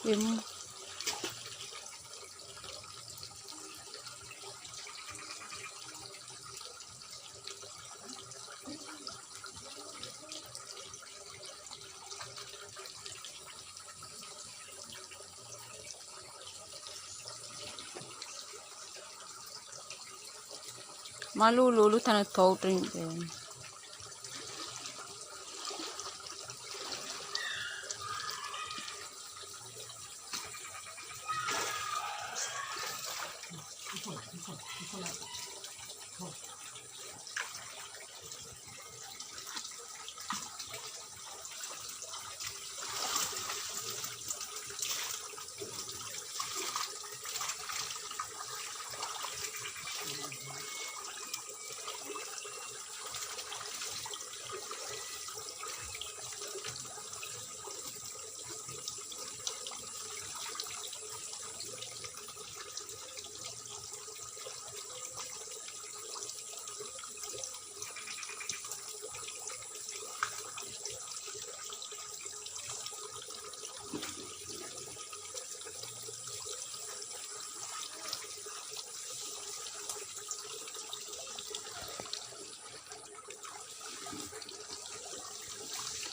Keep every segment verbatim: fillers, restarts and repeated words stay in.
Em. Malulu lu tanö tou tring.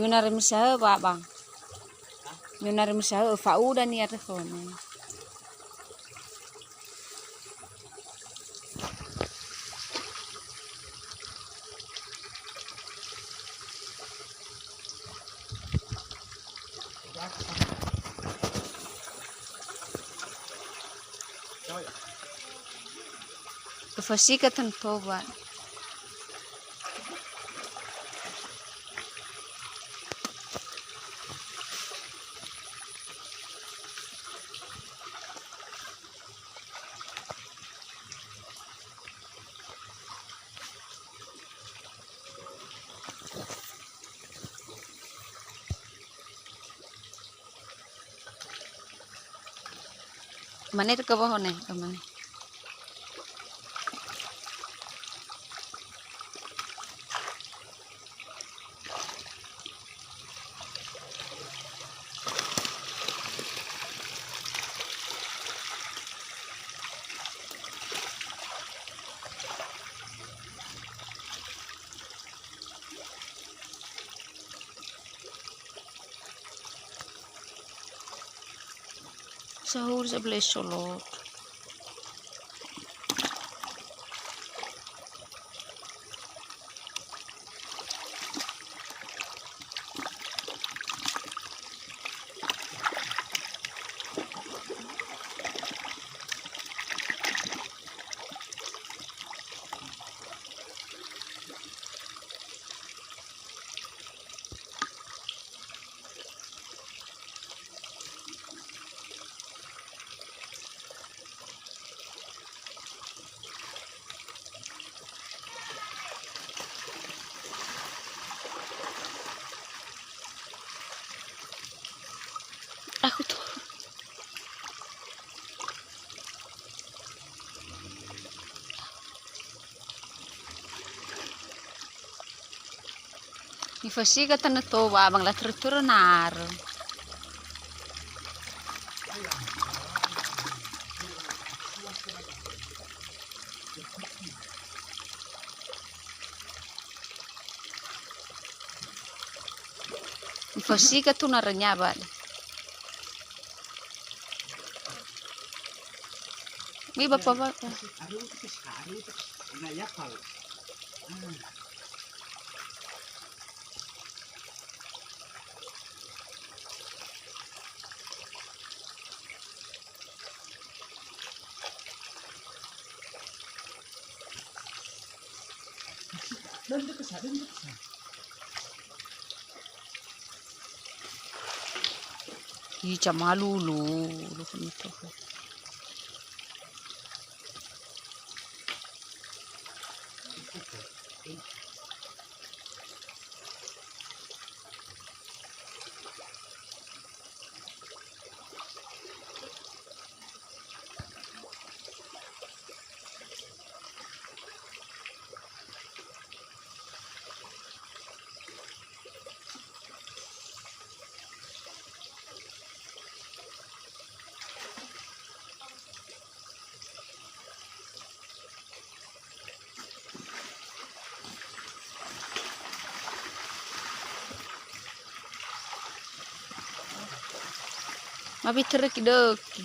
Nunari misahö, Baba. Nunari misahö, fa'uda nia tekhone. Fasika tanö toba. Mane ke bohone, mane. Sahur sebelah solot. Aku tuh. Nifasika tanö toba, abang la turu-turu naro. Nifasika tu naranya, Bang. Ini bapak-bapak. Ih, camalulu, lu khun itu. Abi teröki-döki.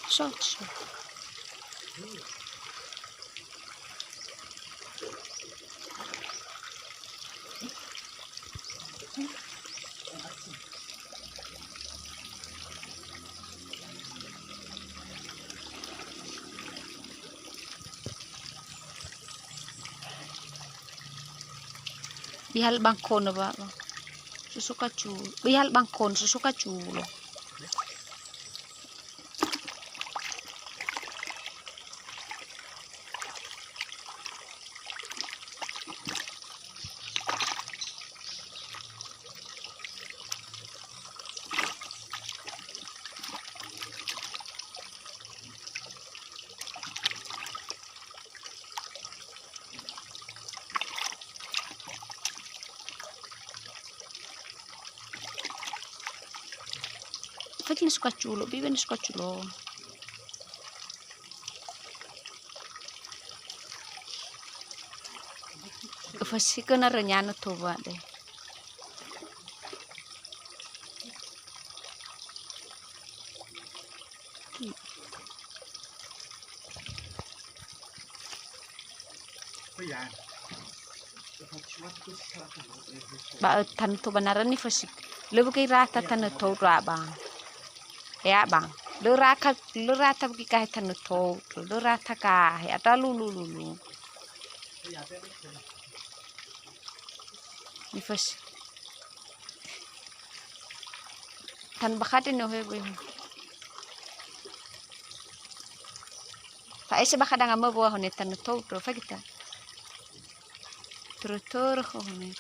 Sot, sot. Bihal bangkon ba, ba. Susu kacu-, bihal bangkon susu kaculo. Fagina suka culo, bibi na suka culo. Fasike na renyana toba de. Ba, eh, tanö tou ba narani fasik. Lö wökei rata tanö tou ra, Abang. He, Abang. Lö raka, lö rata wökei kahe tanö tou. Lö rata kahe. Ada lulu, lulu. Ni fasik. Tanö bakha de no he, he. Fa'ese bakha danga mö wua hone tanö tou, tou fa kita. Toro-toro ho hone.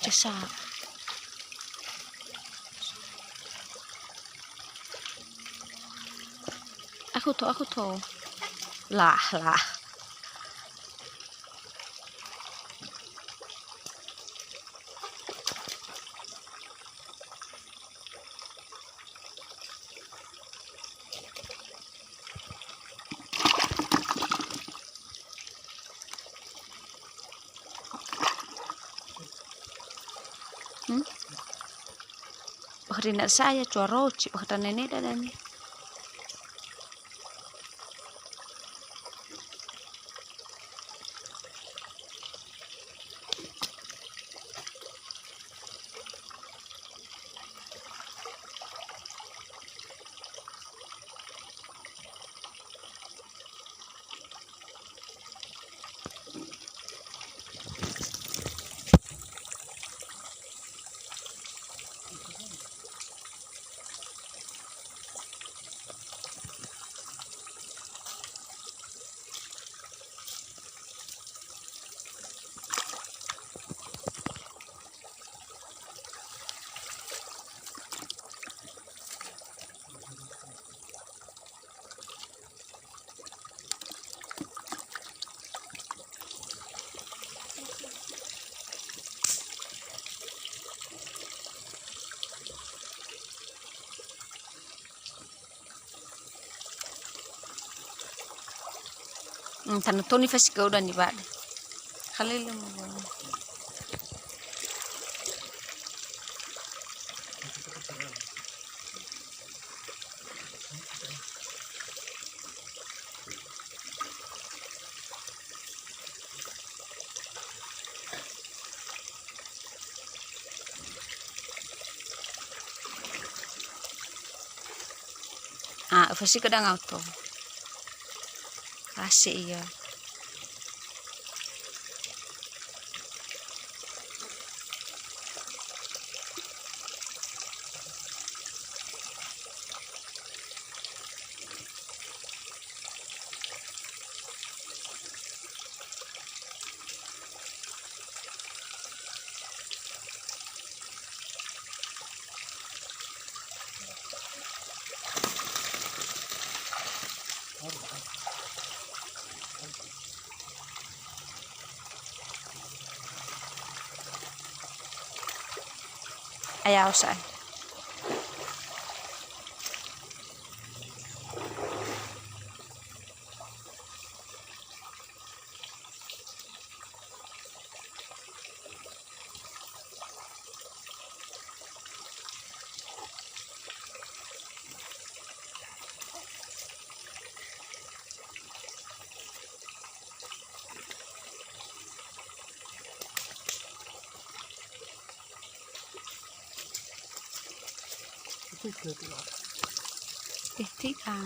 Cesa. Aku to, aku to. Lah, lah. Hmm? Bakha rina saya cua roci, bakha tanene dadani. Hmm, tanö tou ni fasikö uda ni bade. Halele mo. Ah, fasikö danga oto. Kasih iya. Ayao sa'ae. Teh tiga.